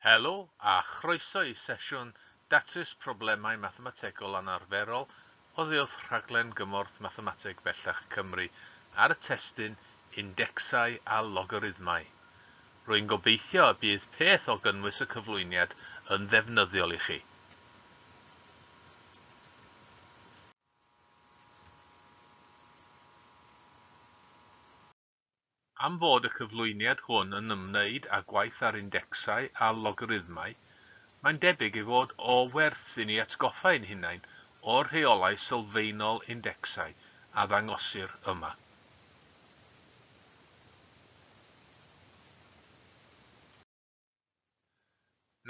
Helo a chroeso i sesiwn Datrys Problemau Mathemategol Anarferol oddi wrth Rhaglen Gymorth Mathemateg Bellach Cymru ar y testun Indecsau a Logarithmau. Rwy'n gobeithio y bydd peth o gynnwys y cyflwyniad yn ddefnyddiol i chi. Am fod y cyflwyniad hwn yn ymwneud â gwaith ar indecsau a logarithmau, mae'n debyg ei fod o werth i ni atgoffa ein hunain o'r rheolau sylfaenol indecsau a ddangosir yma.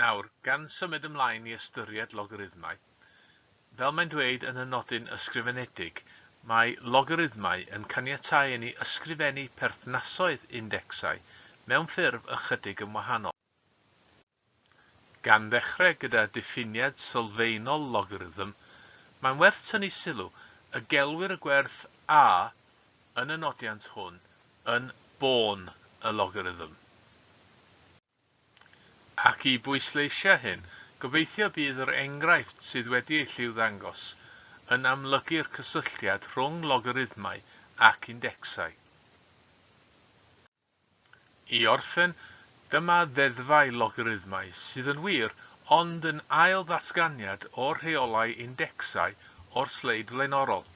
Nawr, gan symud ymlaen i ystyried logarithmau, fel mae'n dweud yn y nodyn ysgrifenedig, mae logarithmau yn caniatáu i ni ysgrifennu perthnasoedd indecsau mewn ffurf ychydig yn wahanol. Gan ddechrau gyda diffiniad sylfaenol logarithm, mae'n werth tynnu sylw y gelwir y gwerth a yn y nodiant hwn yn bôn y logarithm. Ac i bwysleisio hyn, gobeithio bydd yr enghraifft sydd wedi ei lliw-ddangos yn amlygu'r cysylltiad rhwng logarithmau ac indecsau. I orffen, dyma ddeddfau logarithmau sydd yn wir ond yn ail ddatganiad o'r rheolau indecsau o'r sleid flaenorol.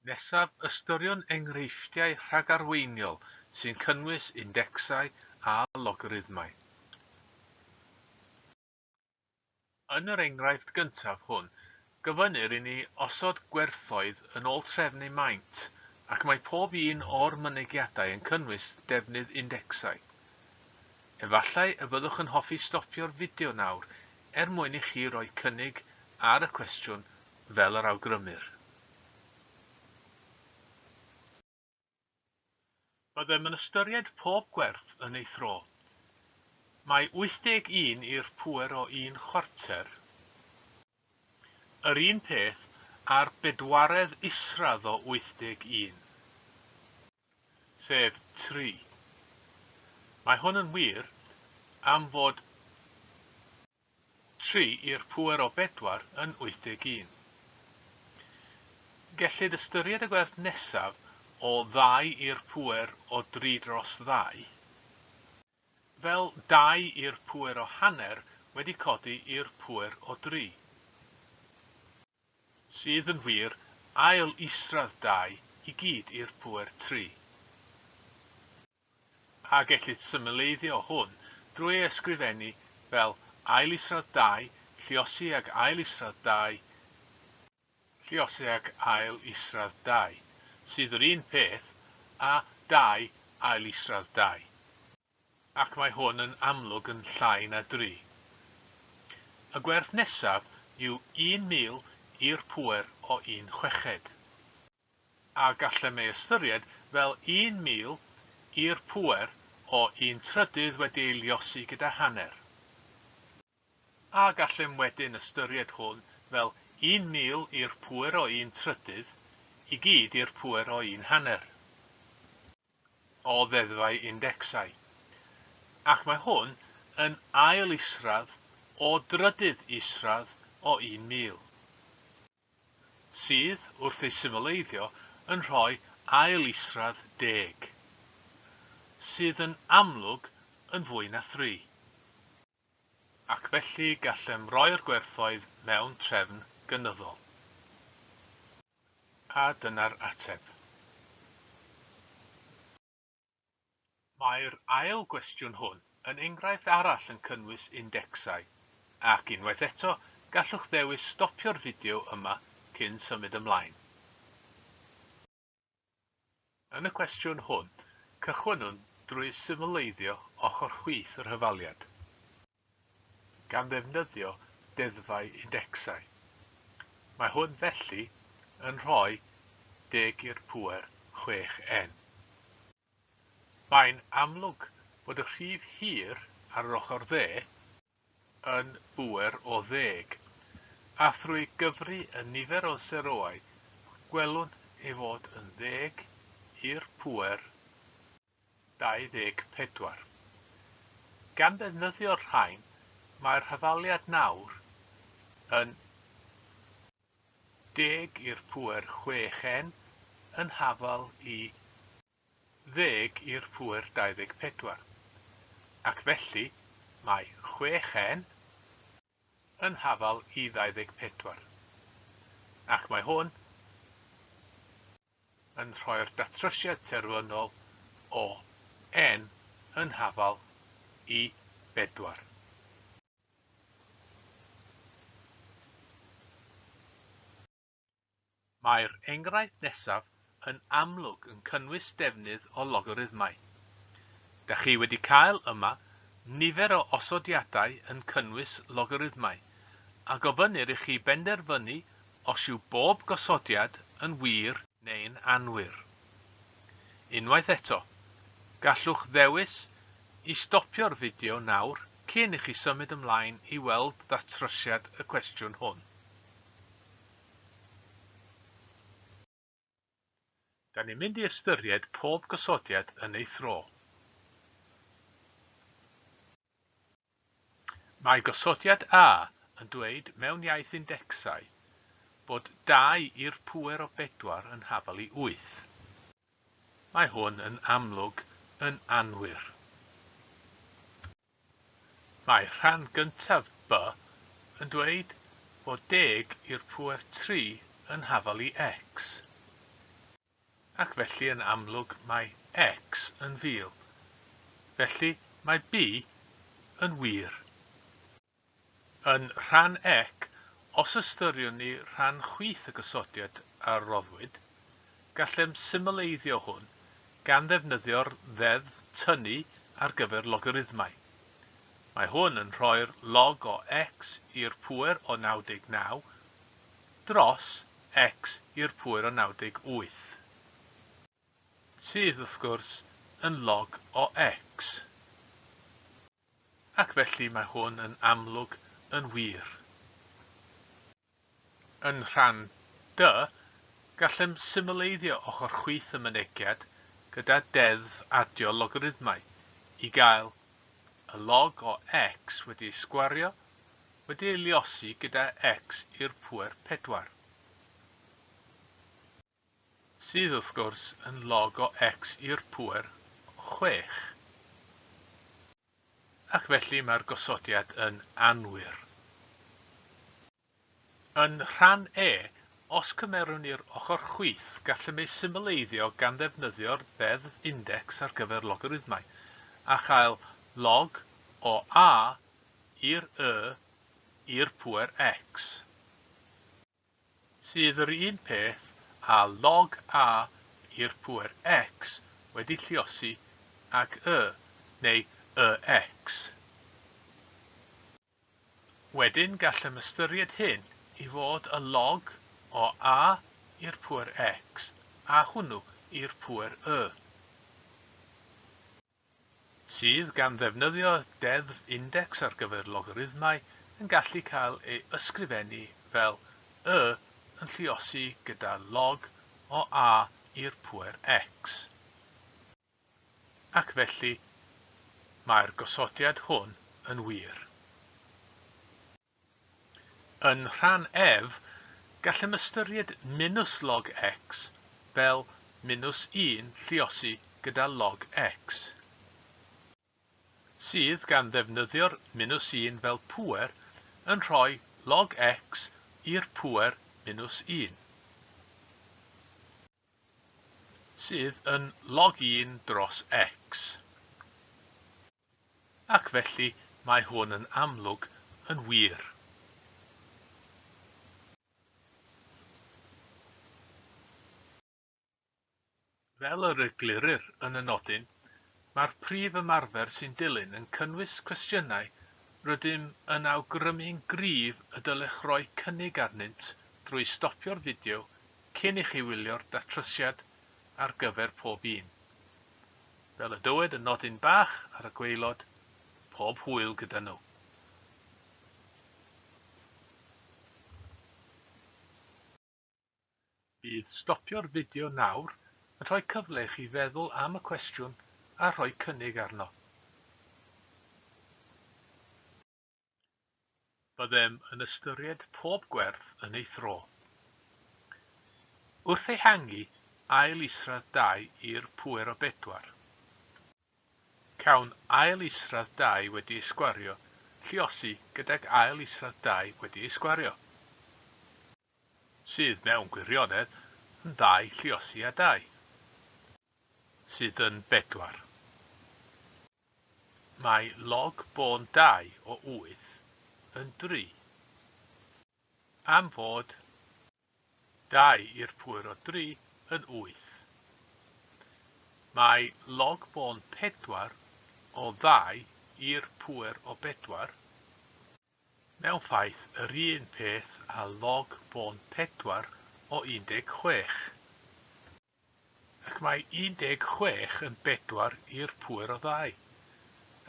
Nesaf, ystyriwn enghreifftiau rhagarweiniol sy'n cynnwys indecsau a logarithmau. Yn yr enghraifft gyntaf hwn, gofynnir i ni osod gwerthoedd yn ôl trefnu maint, ac mae pob un o'r mynegiadau yn cynnwys defnydd indecsau. Efallai y byddwch yn hoffi stopio'r fideo nawr er mwyn i chi roi cynnig ar y cwestiwn fel yr awgrymir. Byddem yn ystyried pob gwerth yn ei thro. Mae 81 i'r pŵer o un chwarter yr un peth â'r bedwaredd isradd o 81, sef 3. Mae hwn yn wir am fod 3 i'r pŵer o bedwar yn 81. Gellid ystyried y gwerth nesaf o ddau i'r pŵer o dri dros ddau fel dau i'r pŵer o hanner wedi codi i'r pŵer o dri, sydd yn wir ail isradd dau i gyd i'r pŵer tri. A gellid symleiddio hwn drwy ei ysgrifennu fel ail isradd 2 lluosi ag ail isradd 2 lluosi ag ail isradd 2, sydd yr un peth â 2 ail isradd 2. Ac mae hwn yn amlwg yn llai na dri. Y gwerth nesaf yw 1,000 i'r pŵer o un chweched. a gallem ei ystyried fel 1,000 i'r pŵer o un trydydd wedi ei luosi gyda hanner. A gallem wedyn ystyried hwn fel 1,000 i'r pŵer o un trydydd i gyd i'r pŵer o un hanner. O ddeddfau indecsau. Ac mae hwn yn ail isradd o drydydd isradd o 1,000. Sydd, wrth ei symleiddio, yn rhoi ail isradd deg, sydd yn amlwg yn fwy na thri. Ac felly gallem roi'r gwerthoedd mewn trefn gynyddol. A dyna'r ateb. Mae'r ail gwestiwn hwn yn enghraifft arall yn cynnwys indecsau, ac unwaith eto, gallwch ddewis stopio'r fideo yma cyn symud ymlaen. Yn y cwestiwn hwn, cychwynnwn drwy symleiddio ochr chwith yr hyfaliad, gan ddefnyddio deddfau indecsau. Mae hwn felly yn rhoi deg i'r pŵer 6n. Mae'n amlwg bod y rhif hir ar yr ochr dde yn bŵer o ddeg, a thrwy gyfri y nifer o seroau gwelwn ei fod yn ddeg i'r pŵer 24. Gan ddefnyddio'r rhain, mae'r hafaliad nawr yn 10 i'r pŵer 6n yn hafal i 10 i'r pŵer 24. Ac felly mae 6n yn hafal i 24. Ac mae hwn yn rhoi'r datrysiad terfynol o n yn hafal i 4. Mae'r enghraifft nesaf yn amlwg yn cynnwys defnydd o logarithmau. Da chi wedi cael yma nifer o osodiadau yn cynnwys logarithmau, a gofynnir i chi benderfynu os yw bob gosodiad yn wir neu'n anwir. Unwaith eto, gallwch ddewis i stopio'r fideo nawr cyn i chi symud ymlaen i weld ddatrysiad y cwestiwn hwn. Da ni'n mynd i ystyried pob gosodiad yn ei thro. Mae gosodiad A yn dweud mewn iaith indecsau bod 2 i'r pŵer o 4 yn hafal i 8. Mae hwn yn amlwg yn anwir. Mae rhan gyntaf B yn dweud bod 10 i'r pŵer 3 yn hafal i x. Ac felly yn amlwg mae x yn 1000. Felly mae B yn wir. Yn rhan C, os ystyriwn ni rhan chwith y gosodiad a roddwyd, gallem symleiddio hwn gan ddefnyddio'r ddeddf tynnu ar gyfer logarithmau. Mae hwn yn rhoi'r log o x i'r pŵer o 99 dros x i'r pŵer o 98, sydd wrth gwrs yn log o x. Ac felly mae hwn yn amlwg yn wir. Yn rhan D, gallem symleiddio ochr chwith y mynegiad gyda deddf adio logarithmau i gael y log o x wedi ei sgwario wedi ei luosi gyda x i'r pŵer 4, sydd wrth gwrs yn log o x i'r pŵer 6. Ac felly mae'r gosodiad yn anwir. Yn rhan E, os cymerwn ni'r ochr chwith, gallem ei symleiddio gan ddefnyddio'r ddeddf indecs ar gyfer logarithmau, a chael log o a i'r y i'r pŵer x, sydd yr un peth â log a i'r pŵer x wedi lluosi ag y, neu yx. Wedyn gallem ystyried hyn i fod y log o a i'r pŵer x a hwnnw i'r pŵer y, sydd gan ddefnyddio deddf indecs ar gyfer logarithmau yn gallu cael ei ysgrifennu fel y yn lluosi gyda log o a i'r pŵer x. Ac felly mae'r gosodiad hwn yn wir. Yn rhan F, gallem ystyried minus log x fel minus 1 lluosi gyda log x, sydd gan ddefnyddio'r minus 1 fel pŵer yn rhoi log x i'r pŵer minus 1, sydd yn log 1 dros x. Ac felly mae hwn yn amlwg yn wir. Fel yr eglurir yn y nodyn, mae'r prif ymarfer sy'n dilyn yn cynnwys cwestiynau rydym yn awgrymu'n gryf y dylech roi cynnig arnynt drwy stopio'r fideo cyn i chi wylio'r datrysiad ar gyfer pob un. Fel y dywed y nodyn bach ar y gwaelod, pob hwyl gyda nhw. Bydd stopio'r fideo nawr yn rhoi cyfle i chi feddwl am y cwestiwn a rhoi cynnig arno. Byddem yn ystyried pob gwerth yn ei thro. Wrth ehangu ail isradd 2 i'r pŵer o 4, cawn ail isradd 2 wedi ei sgwario lluosi gydag ail isradd 2 wedi ei sgwario, sydd mewn gwirionedd yn 2 lluosi â 2, sydd yn 4. Mae log bôn 2 o 8 yn 3, am fod 2 i'r pŵer o 3 yn 8. Mae log bôn 4 o 2 i'r pŵer o 4 mewn ffaith yr un peth â log bôn 4 o 16. Ac mae 16 yn 4 i'r pŵer o 2,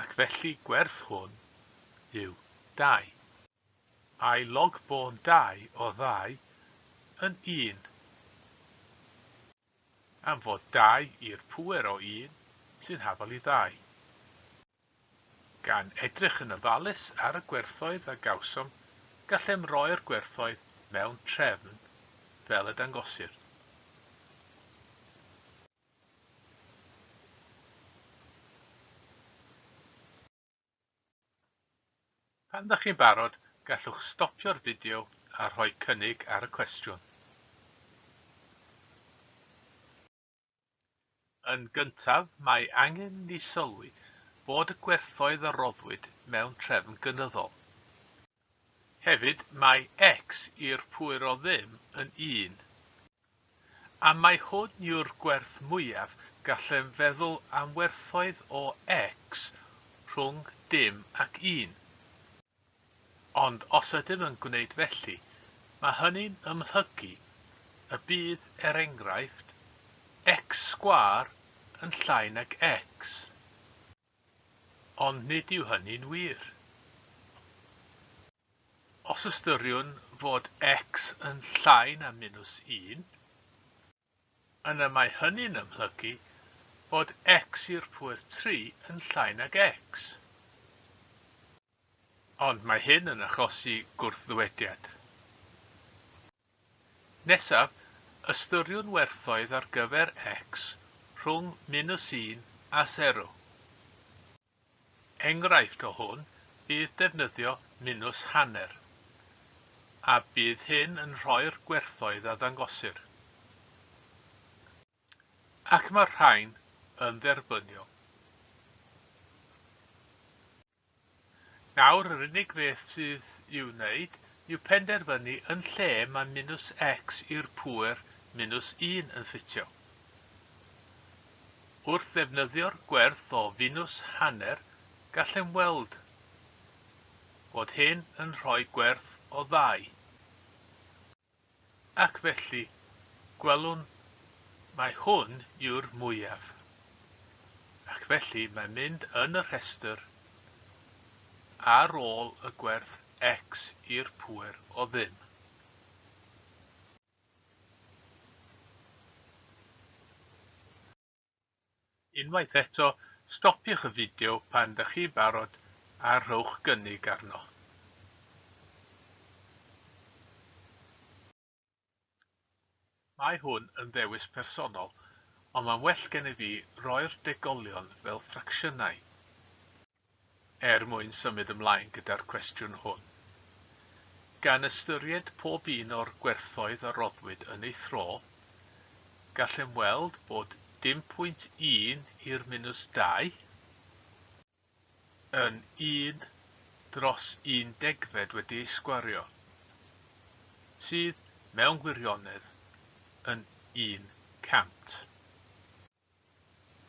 ac felly gwerth hwn yw 2. Mae log bôn 2 o 2 yn 1, am fod 2 i'r pŵer o 1 sy'n hafal i 2. Gan edrych yn ofalus ar y gwerthoedd a gawsom, gallem roi'r gwerthoedd mewn trefn fel y dangosir. Pan ddech chi'n barod, gallwch stopio'r fideo a rhoi cynnig ar y cwestiwn. Yn gyntaf, mae angen i ni sylwi bod y gwerthoedd a roddwyd mewn trefn gynyddol. Hefyd, mae x i'r pŵer o ddim yn 1. Am mai hwn yw'r gwerth mwyaf, gallem feddwl am werthoedd o x rhwng dim ac 1. Ond os ydym yn gwneud felly, mae hynny'n ymhlygu y bydd, er enghraifft, x sgwâr yn llai nag x. Ond nid yw hynny'n wir. Os ystyriwn fod x yn llai na minus 1, yna mae hynny'n ymhlygu fod x i'r pŵer 3 yn llai nag x. Ond mae hyn yn achosi gwrthddywediad. Nesaf, ystyriwn werthoedd ar gyfer x rhwng minus 1 a 0. Enghraifft o hwn fydd defnyddio minus hanner, a bydd hyn yn rhoi'r gwerthoedd a ddangosir. Ac mae'r rhain yn dderbyniol. Nawr yr unig beth sydd i'w wneud yw penderfynu yn lle mae minus x i'r pŵer minus 1 yn ffitio. Wrth ddefnyddio'r gwerth o finws hanner, gallem weld fod hyn yn rhoi gwerth o 2. Ac felly, gwelwn mai hwn yw'r mwyaf. Ac felly mae'n mynd yn y rhestr ar ôl y gwerth x i'r pŵer o ddim. Unwaith eto, stopiwch y fideo pan ydych chi'n barod a rhowch gynnig arno. Mae hwn yn ddewis personol, ond mae'n well gennyf fi roi'r degolion fel ffracsiynau er mwyn symud ymlaen gyda'r cwestiwn hwn. Gan ystyried pob un o'r gwerthoedd a roddwyd yn ei thro, gallem weld bod 0.1 i'r minus 2 yn 1 dros 1/10 wedi ei sgwario, sydd mewn gwirionedd yn 100.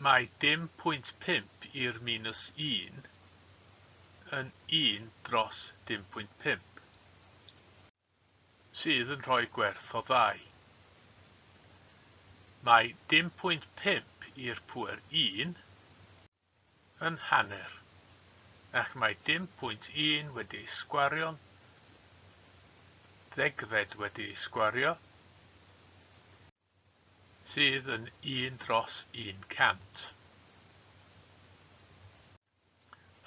Mae 0.5 i'r minus 1 yn 1 dros 0.5, sydd yn rhoi gwerth o 2. Mae 0.5 i'r pŵer 1 yn hanner, ac mae 0.1 wedi ei sgwario'n ddegfed wedi ei sgwario, sydd yn 1 dros 100.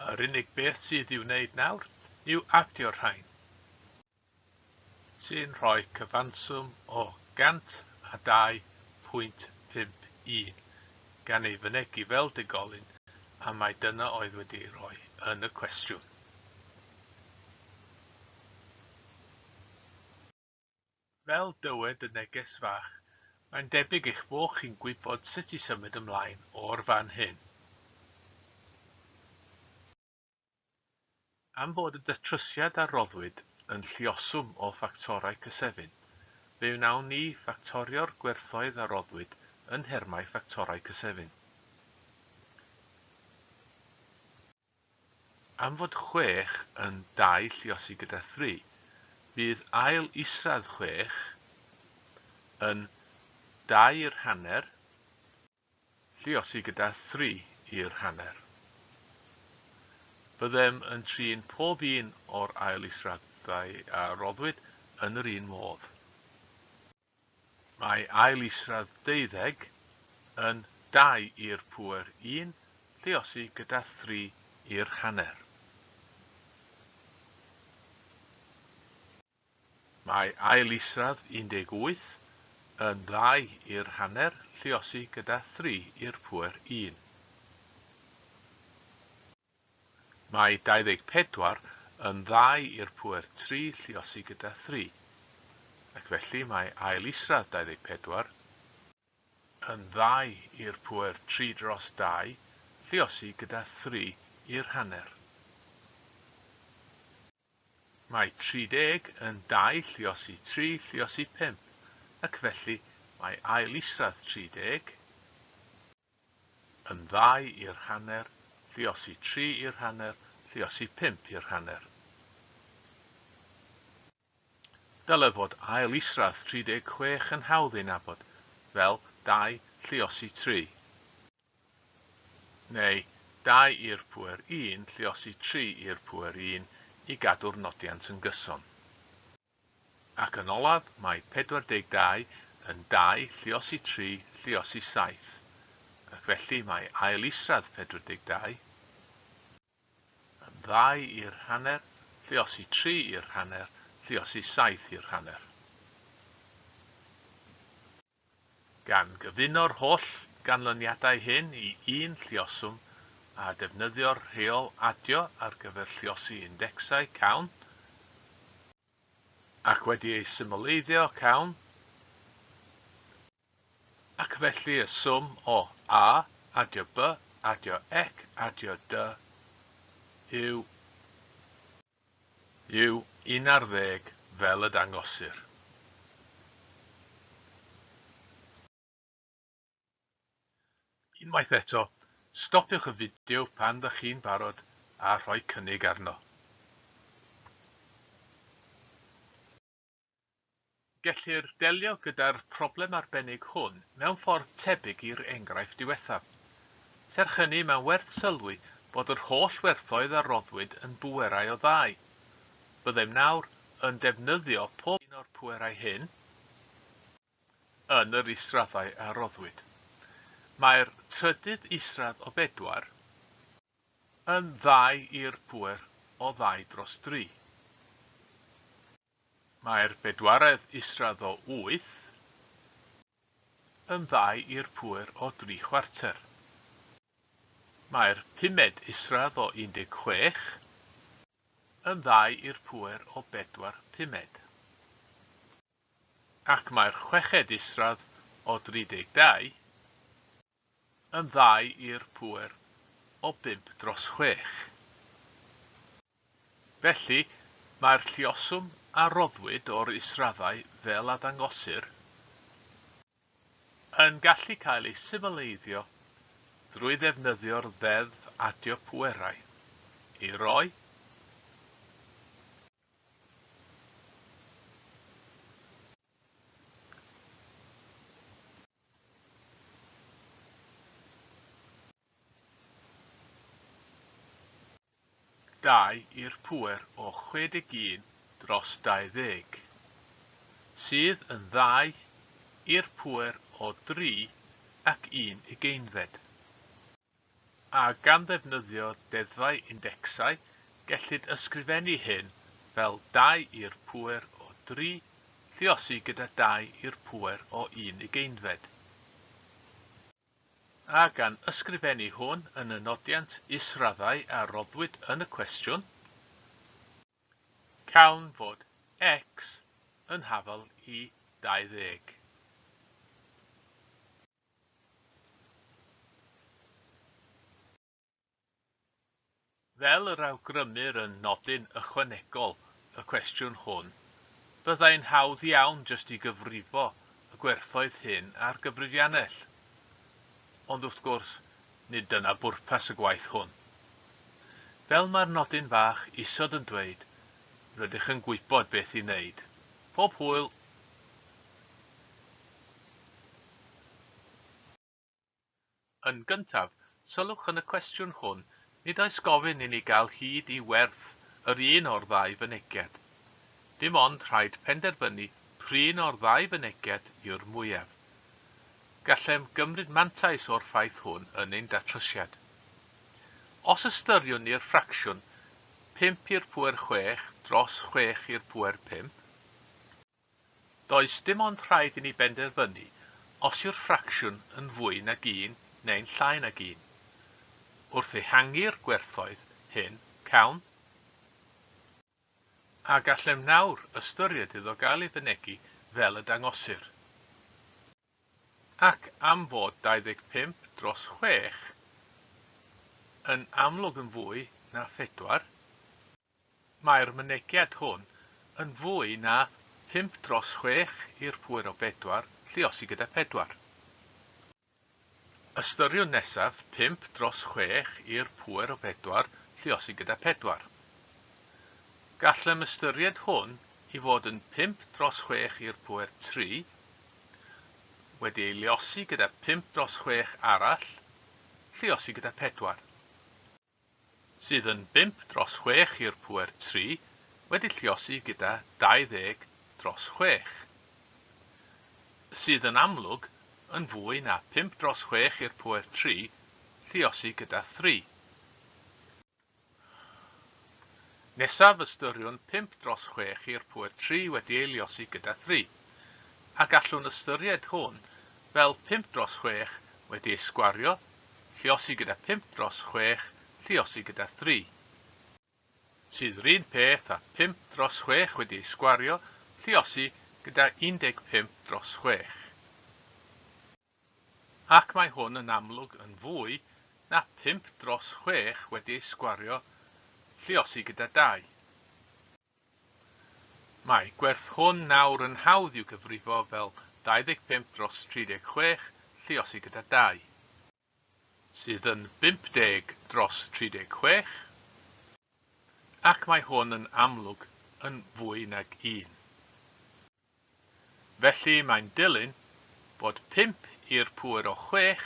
Yr unig beth sydd i'w wneud nawr yw adio'r rhain, sy'n rhoi cyfanswm o 102.51, gan ei fynegi fel degolyn, a mai dyna oedd wedi ei roi yn y cwestiwn. Fel dywed y neges fach, mae'n debyg eich bod chi'n gwybod sut i symud ymlaen o'r fan hyn. Am fod y datrysiad a roddwyd yn lluoswm o ffactorau cysefin, fe wnawn ni ffactorio'r gwerthoedd a roddwyd yn nhermau ffactorau cysefin. Am fod 6 yn 2 lluosi gyda 3, bydd ail isradd 6 yn 2 i'r hanner lluosi gyda 3 i'r hanner. Byddem yn trin pob un o'r ail israddau a roddwyd yn yr un modd. Mae ail isradd 12 yn 2 i'r pŵer 1 lluosi gyda 3 i'r hanner. Mae ail isradd 18 yn 2 i'r hanner lluosi gyda 3 i'r pŵer 1. Mae 24 yn 2 i'r pŵer 3 lluosi gyda 3, ac felly mae ail isradd 24 yn 2 i'r pŵer 3 dros 2 lluosi gyda 3 i'r hanner. Mae 30 yn 2 lluosi 3 lluosi 5, ac felly mae ail isradd 30 yn 2 i'r hanner lluosi 3 i'r hanner lluosi 5 i'r hanner. Dylai fod ail isradd 36 yn hawdd ei nabod fel 2 lluosi 3, neu 2 i'r pŵer 1 lluosi 3 i'r pŵer 1 i gadw'r nodiant yn gyson. Ac yn olaf, mae 42 yn 2 lluosi 3 lluosi 7, ac felly mae ail isradd 42 yn 2 i'r hanner lluosi 3 i'r hanner lluosi 7 i'r hanner. Gan gyfuno'r holl ganlyniadau hyn i un lluoswm a defnyddio'r rheol adio ar gyfer lluosi indecsau cawn, ac wedi ei symleiddio cawn, ac felly y swm o A adio B adio C adio D yw yw 11 fel y dangosir. Unwaith eto, stopiwch y fideo pan ydych chi'n barod a rhoi cynnig arno. Gellir delio gyda'r problem arbennig hwn mewn ffordd tebyg i'r enghraifft diwethaf. Serch hynny, mae'n werth sylwi bod yr holl werthoedd a roddwyd yn bwerau o ddau. Byddem nawr yn defnyddio pob un o'r pwerau hyn yn yr israddau a roddwyd. Mae'r trydydd isradd o 4 yn 2 i'r pŵer o 2 dros 3. Mae'r bedwaredd isradd o 8 yn 2 i'r pŵer o 3 chwarter. Mae'r pumed isradd o 16 yn 2 i'r pŵer o 4 pumed. Ac mae'r chweched isradd o 32 yn 2 i'r pŵer o 5 dros 6. Felly, mae'r lluoswm a roddwyd o'r israddau fel a ddangosir yn gallu cael ei symleiddio drwy ddefnyddio'r ddeddf adio pwerau i roi 2 i'r pŵer o 61 dros 20, sydd yn 2 i'r pŵer o 3 ac 1 ugeinfed. A gan ddefnyddio deddfau indecsau, gellid ysgrifennu hyn fel 2 i'r pŵer o 3 lluosi gyda 2 i'r pŵer o 1 ugeinfed. A gan ysgrifennu hwn yn y nodiant israddau a roddwyd yn y cwestiwn, cawn fod x yn hafal i 20. Fel yr awgrymir yn nodyn ychwanegol y cwestiwn hwn, byddai'n hawdd iawn jyst i gyfrifo y gwerthoedd hyn ar gyfrifiannell. Ond wrth gwrs, nid dyna bwrpas y gwaith hwn. Fel mae'r nodyn bach isod yn dweud, rydych yn gwybod beth i wneud. Pob hwyl! Yn gyntaf, sylwch yn y cwestiwn hwn, nid oes gofyn i ni gael hyd i werth yr un o'r ddau fynegiad. Dim ond rhaid penderfynu p'run o'r ddau fynegiad yw'r mwyaf. Gallem gymryd mantais o'r ffaith hwn yn ein datrysiad. Os ystyriwn ni'r ffracsiwn 5 i'r pŵer 6 dros 6 i'r pŵer 5, does dim ond rhaid i ni benderfynu os yw'r ffracsiwn yn fwy nag 1 neu'n llai nag 1. Wrth ehangu'r gwerthoedd hyn, cawn. A gallem nawr ystyried iddo gael ei fynegi fel y dangosir. Ac am fod 25 dros 6 yn amlwg yn fwy na 4, mae'r mynegiad hwn yn fwy na 5 dros 6 i'r pŵer o 4 lluosi gyda 4. Ystyriwn nesaf 5 dros 6 i'r pŵer o 4 lluosi gyda 4. Gallem ystyried hwn i fod yn 5 dros 6 i'r pŵer 3, wedi ei luosi gyda 5 dros 6 arall, lluosi gyda 4. Sydd yn 5 dros 6 i'r pŵer 3 wedi lluosi gyda 20 dros 6. Sydd yn amlwg yn fwy na 5 dros 6 i'r pŵer 3 lluosi gyda 3. Nesaf ystyriwn 5 dros 6 i'r pŵer 3 wedi ei luosi gyda 3, a gallwn ystyried hwn fel 5 dros 6 wedi ei sgwario, lluosi gyda 5 dros 6, lluosi gyda 3. Sydd yr un peth â 5 dros 6 wedi ei sgwario, lluosi gyda 15 dros 6. Ac mae hwn yn amlwg yn fwy na 5 dros 6 wedi ei sgwario, lluosi gyda 2. Mae gwerth hwn nawr yn hawdd i'w gyfrifo fel 25 dros 36 lluosi gyda 2. Sydd yn 50 dros 36, ac mae hwn yn amlwg yn fwy nag 1. Felly mae'n dilyn bod 5 i'r pŵer o 6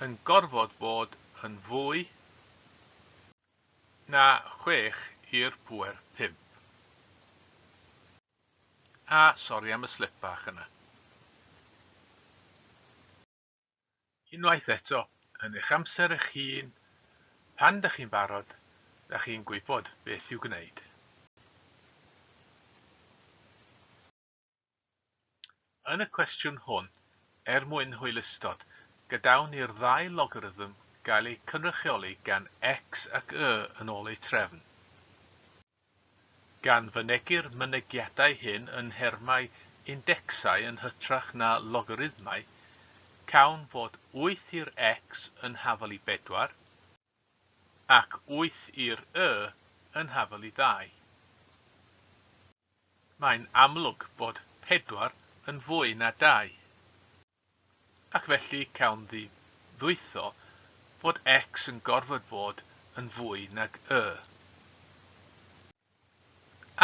yn gorfod bod yn fwy na 6 i'r pŵer 5. A sori am y slip bach yna. Unwaith eto, yn eich amser eich hun, pan dych chi'n barod, dych chi'n gwybod beth i'w gwneud. Yn y cwestiwn hwn, er mwyn hwylustod, gadawn i'r ddau logarithm gael eu cynrychioli gan x ac y yn ôl eu trefn. Gan fynegi'r mynegiadau hyn yn nhermau indecsau yn hytrach na logarithmau, cawn fod 8 i'r x yn hafal i 4, ac 8 i'r y yn hafal i 2. Mae'n amlwg bod 4 yn fwy na 2, ac felly cawn ddiddwytho fod x yn gorfod bod yn fwy nag y.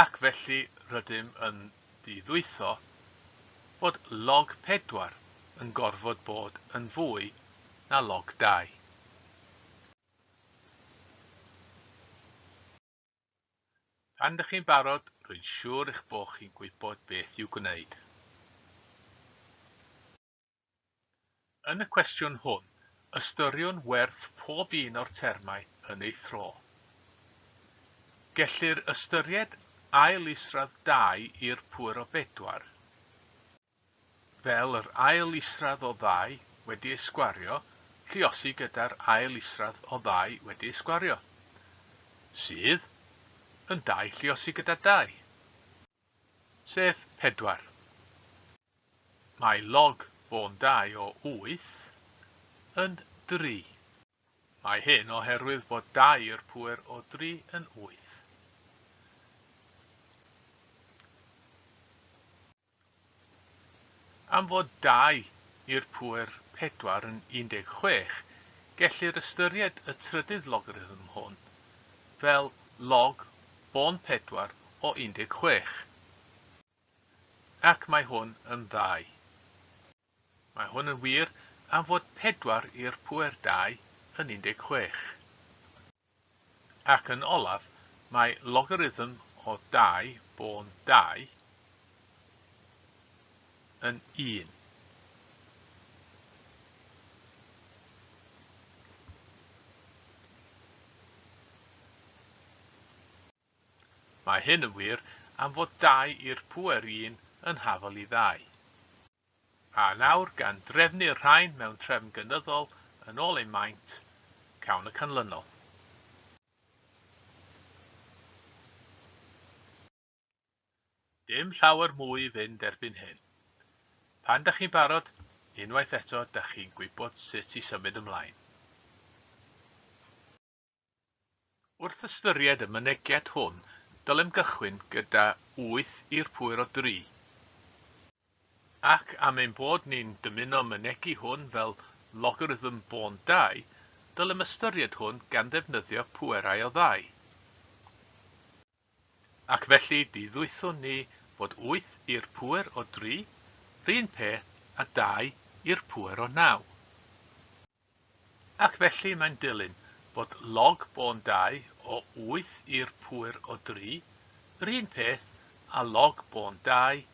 Ac felly rydym yn ddiddwytho fod log 4 yn gorfod bod yn fwy na log 2. Pan dych chi'n barod, rwy'n siŵr eich bod chi'n gwybod beth i'w gwneud. Yn y cwestiwn hwn, Ystyriwn werth pob un o'r termau yn ei thro. Gellir ystyried ail isradd 2 i'r pŵer o 4 fel yr ail isradd o 2 wedi ei sgwario, lluosi gyda'r ail isradd o 2 wedi ei sgwario, sydd yn 2 lluosi gyda 2, sef 4. Mae log bôn 2 o 8 yn 3. Mae hyn oherwydd bod 2 i'r pŵer o 3 yn 8. Am fod 2 i'r pŵer 4 yn 16, gellir ystyried y trydydd logarithm hwn fel log bôn 4 o 16. Ac mae hwn yn 2. Mae hwn yn wir am fod 4 i'r pŵer 2 yn 16. Ac yn olaf, mae logarithm o 2 bôn 2 yn 1. Mae hyn yn wir am fod 2 i'r pŵer 1 yn hafal i 2. A nawr, gan drefnu'r rhain mewn trefn gynyddol yn ôl eu maint, cawn y canlynol. Dim llawer mwy i fynd erbyn hyn. Pan dach chi'n barod, unwaith eto dach chi'n gwybod sut i symud ymlaen. Wrth ystyried y mynegiad hwn, dylem gychwyn gyda 8 i'r pŵer o 3. Ac am ein bod ni'n dymuno mynegi hwn fel logarithm bôn 2, dylem ystyried hwn gan ddefnyddio pwerau o 2. Ac felly diddwythwn ni fod 8 i'r pŵer o 3 r'un peth â 2 i'r pŵer o 9. Ac felly mae'n dilyn bod log bôn 2 o 8 i'r pŵer o 3 yr un peth â log bôn 2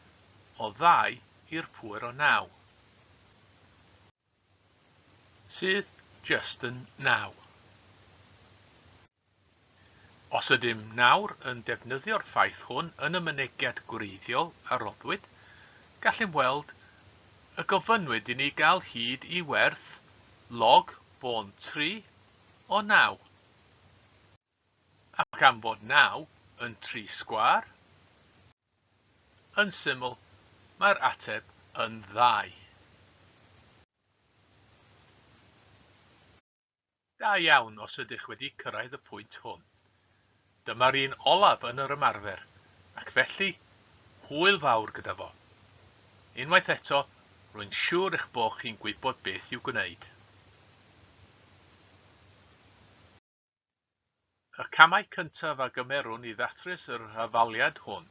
o 2 i'r pŵer o 9, sydd jyst yn 9. Os ydym nawr yn defnyddio'r ffaith hwn yn y mynegiad gwreiddiol a roddwyd, gallem weld y gofynnwyd i ni gael hyd i werth log bôn 3 o 9. Ac am fod 9 yn 3 sgwâr, yn syml, mae'r ateb yn 2. Da iawn os ydych wedi cyrraedd y pwynt hwn. Dyma'r un olaf yn yr ymarfer, ac felly, hwyl fawr gyda fo. Unwaith eto, rwy'n siŵr eich bod chi'n gwybod beth i'w gwneud. Y camau cyntaf a gymerwn i ddatrys yr hafaliad hwn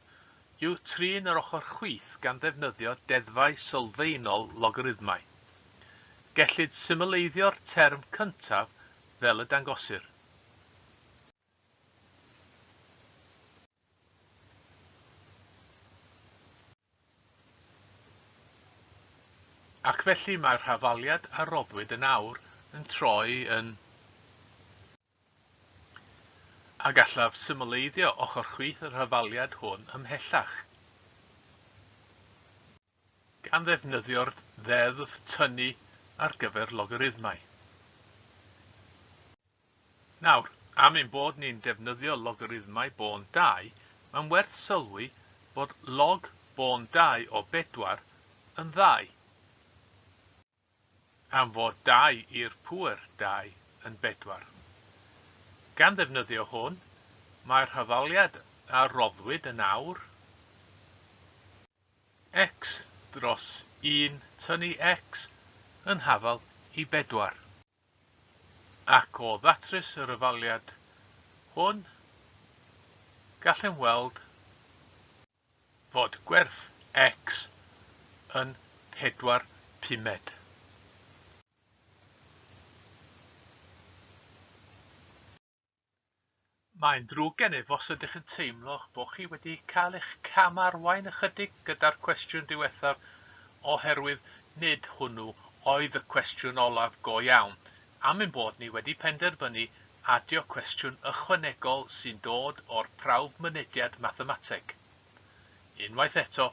yw trin yr ochr chwith gan ddefnyddio deddfau sylfaenol logarithmau. Gellid symleiddio'r term cyntaf fel y dangosir. Ac felly mae'r hafaliad a roddwyd yn awr yn troi yn. A gallaf symleiddio ochr chwith yr hafaliad hwn ymhellach. Gan ddefnyddio'r ddeddf tynnu ar gyfer logarithmau. Nawr, am ein bod ni'n defnyddio logarithmau bôn 2, mae'n werth sylwi bod log bôn 2 o 4 yn 2. Am fod 2 i'r pŵer 2 yn 4. Gan ddefnyddio hwn, mae'r hafaliad a roddwyd yn awr x dros 1 tynnu x yn hafal i 4. Ac o ddatrys yr hafaliad hwn, gallem weld fod gwerth x yn 4 pumed. Mae'n ddrwg gennyf os ydych yn teimlo'ch bod chi wedi cael eich camarwain ychydig gyda'r cwestiwn diwethaf oherwydd nid hwnnw oedd y cwestiwn olaf go iawn. am ein bod ni wedi penderfynu adio cwestiwn ychwanegol sy'n dod o'r prawf mynediad mathemateg. Unwaith eto,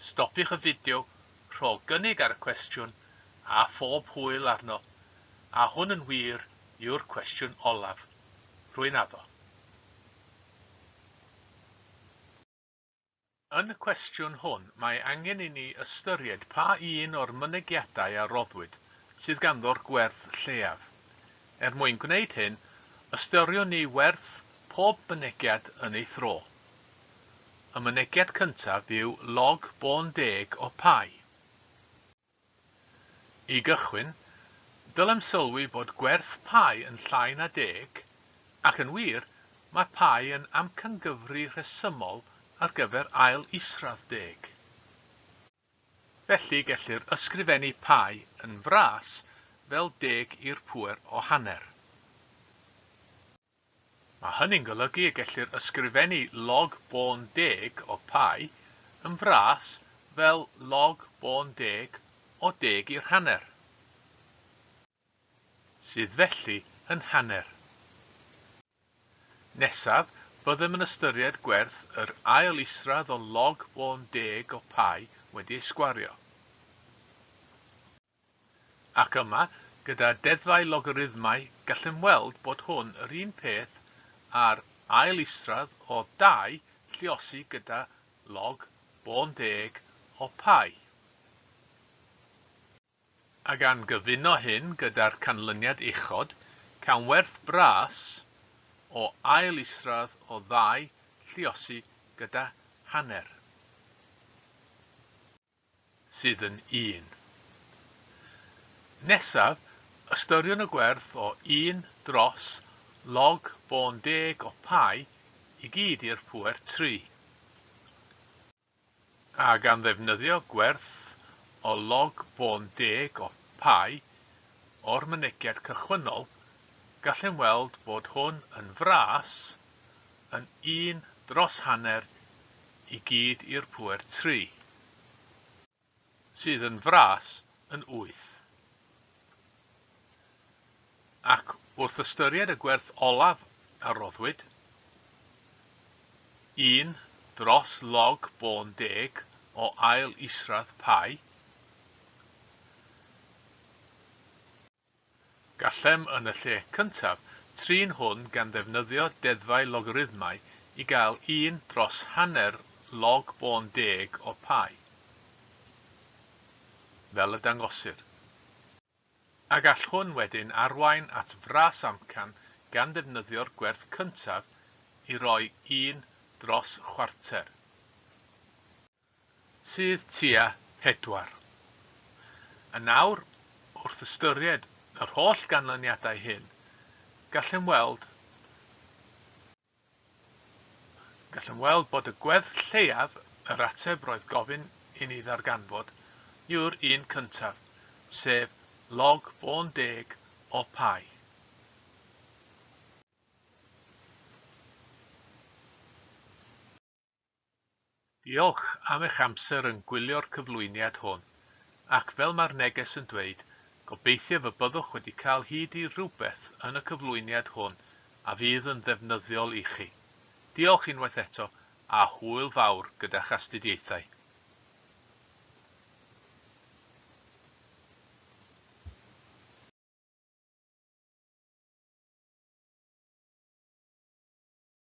stopiwch y fideo, rho gynnig ar y cwestiwn, a phob hwyl arno, a hwn yn wir yw'r cwestiwn olaf. Rwy'n addo. Yn y cwestiwn hwn, mae angen i ni ystyried pa un o'r mynegiadau a roddwyd sydd ganddo'r gwerth lleiaf. Er mwyn gwneud hyn, ystyriwn ni werth pob mynegiad yn ei thro. Y mynegiad cyntaf yw log bôn deg o pi. I gychwyn, dylem sylwi bod gwerth pi yn llai na deg, ac yn wir, mae pi yn amcangyfri rhesymol ar gyfer ail isradd deg. Felly gellir ysgrifennu pi yn fras fel deg i'r pŵer o hanner. Mae hynny'n golygu y gellir ysgrifennu log bôn deg o pi yn fras fel log bôn deg o deg i'r hanner, sydd felly yn hanner. Nesaf, byddem yn ystyried gwerth yr ail isradd o log bôn deg o pi wedi ei sgwario. Ac yma, gyda deddfau logarithmau, gallem weld bod hwn yr un peth â'r ail isradd o 2 lluosi gyda log bôn deg o pi. A gan gyfuno hyn gyda'r canlyniad uchod, cawn werth bras o ail isradd o 2 lluosi gyda hanner, sydd yn 1. Nesaf, ystyriwn y gwerth o 1 dros log bôn deg o pi i gyd i'r pŵer 3. A gan ddefnyddio gwerth o log bôn deg o pi o'r mynegiad cychwynnol, gallem weld bod hwn yn fras yn 1 dros hanner i gyd i'r pŵer 3, sydd yn fras yn 8. Ac wrth ystyried y gwerth olaf a roddwyd, 1 dros log bôn deg o ail isradd pi, gallem yn y lle cyntaf trin hwn gan ddefnyddio deddfau logarithmau i gael 1 dros hanner log bôn deg o pi, fel y dangosir. A gall hwn wedyn arwain at fras amcan gan ddefnyddio'r gwerth cyntaf i roi 1 dros chwarter, sydd tua 4. A nawr, wrth ystyried yr holl ganlyniadau hyn, gallem weld bod y gwerth lleiaf yr ateb roedd gofyn i ni ddarganfod yw'r un cyntaf, sef log bôn deg o pi. Diolch am eich amser yn gwylio'r cyflwyniad hwn, ac fel mae'r neges yn dweud, gobeithiaf y byddwch wedi cael hyd i rywbeth yn y cyflwyniad hwn a fydd yn ddefnyddiol i chi. Diolch unwaith eto, a hwyl fawr gyda'ch astudiaethau.